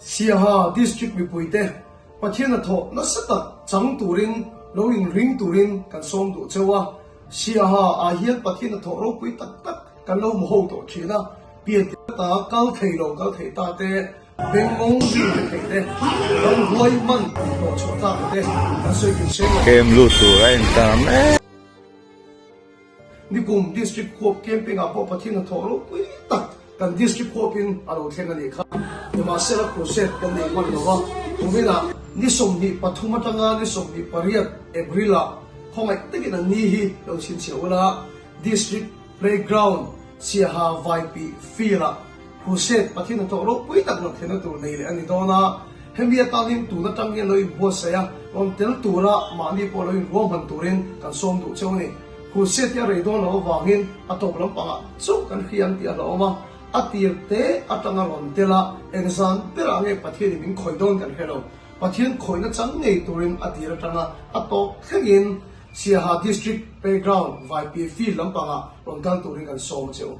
Siaha District mipuite Pathian hnathawh nasa tak chang turin lo inring turin kan sawm duh cheu a. Siaha ah hian Pathian hnathawh ropui tak tak kan lo hmu ho tawh thin a, pian ta kal thei lo kal thei ta te, bengngawng mi te thei te, ram huai man hlawh chhuah tlak te kan sawi kin seng lo. Kem lut tur a intar mek. Nikum District Huap Camping ah pawh Pathian hnathawh ropui tak kan District Huapin a lo thleng a nih kha. Nimahsela crusade kan nei hman lo va, kuminah ni 23 atanga ni 28 April ah khawngaih takin an ni hi lo chhinchhiah ula, District Playground Siaha Vaipi Field ah Crusade Pathian hnathawh ropui tak rawn thlenna tur nei leh a ni dawn a. Hemi atanin tun atang hian lo inbuatsaih a, rawn tel tura mahni pawh lo inruahman turin kan sawm duh cheu a ni. Crusade hi a rei dawn loh avangin a tawp lampangah chauh kan hria ang tih a hlauhawm a, a tir te atanga rawn tel a, engzan berah nge Pathianin min khawih dawn kan hre lo. Pathian khawihna chang ngei turin a tir atanga a tawp thlengin Siaha District Playground Vaipi Field lampangah rawn kal turin kan sawm a che u.